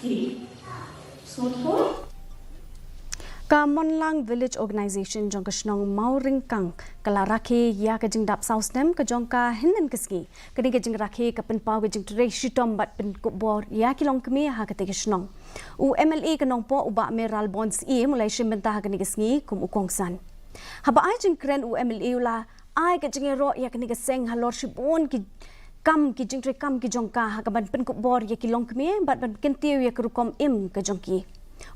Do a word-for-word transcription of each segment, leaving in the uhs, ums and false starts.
Ka Monlang Village Organization jong ka shnong Mawryngkang ka la rakhe ïa ka jingdap saw snem ka jong ka hynnin ka sngi. Kane ka jingrakhe ka pynpaw ka jingtrei shitom bad pynkup bor ïa ki longkmie ha kata ka shnong. U M L A ka Nongpoh u Bah Mayralborn Syiem u la shim bynta ha kane ka sngi kum u kongsan. Haba ai jingkren u M L A u la ai ka jingïaroh ïa kane ka seng halor shibun ki kam ki jingtrei kam ki jong ka ha kaban pynkup bor ïa ki longkmie bad ban kyntiew ïa ka rukom im ka jong ki.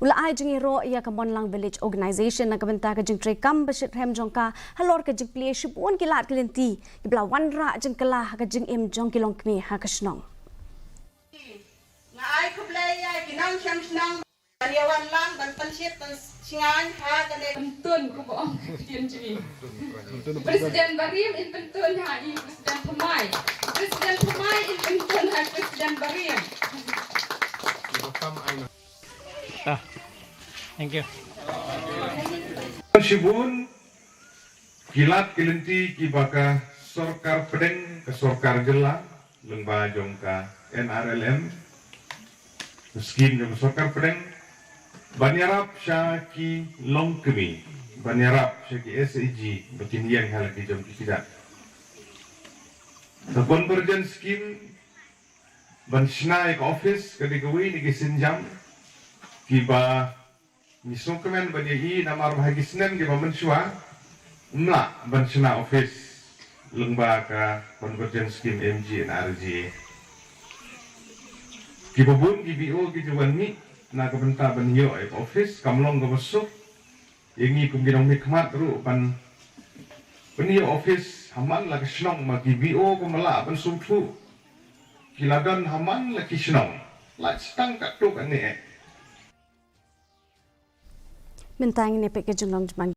U la ai jingïaroh ïa ka Monlang Village Organization na ka bynta ka jingtrei kam ba shitrhem jong ka halor ka jingplie shibun ki lad ki lynti kiba la wanrah jingkylla ha ka jingim jong ki longkmie ha ka shnong. Nga ai khublei ïa ki nongshong shnong ban ïa wan lang ban pynshit pynsngain ha kane. Pyntun, kumba ong ka ktien jong ngi. President barim in pyntun ha i President thymmai. President thymmai in pyntun ha President barim. Ah, thank you. Shibun ki lad ki lynti kiba ka sorkar pdeng, ka sorkar jylla lyngba jong ka N R L M, ka skim jong ka sorkar pdeng, ban ïarap sha ki longkmie, ban ïarap sha ki S H G ba kin ïeng ha la ki jong ki kjat. Ka convergence scheme ban shna ïa ka office ka dei kawei na ki sienjam kiba ngi sngewkmen ban ïohi namar ba ha ki snem kiba mynshuwa ym lah ban shna office lyngba ka convergence scheme M G N R G A. Kiba bun ki B O ki ju wan mih na ka bynta ban ïoh ïa ka office, kam long kaba suk ïa ngi kum ki nongmihkhmat ruh ban pynïoh office ha man la ka shnong, ma ki B O kumba lah ban sngewthuh ki la don ha man la ki shnong, la tang katto katne eh. Mynta ngin ïa peit ka jinglong jong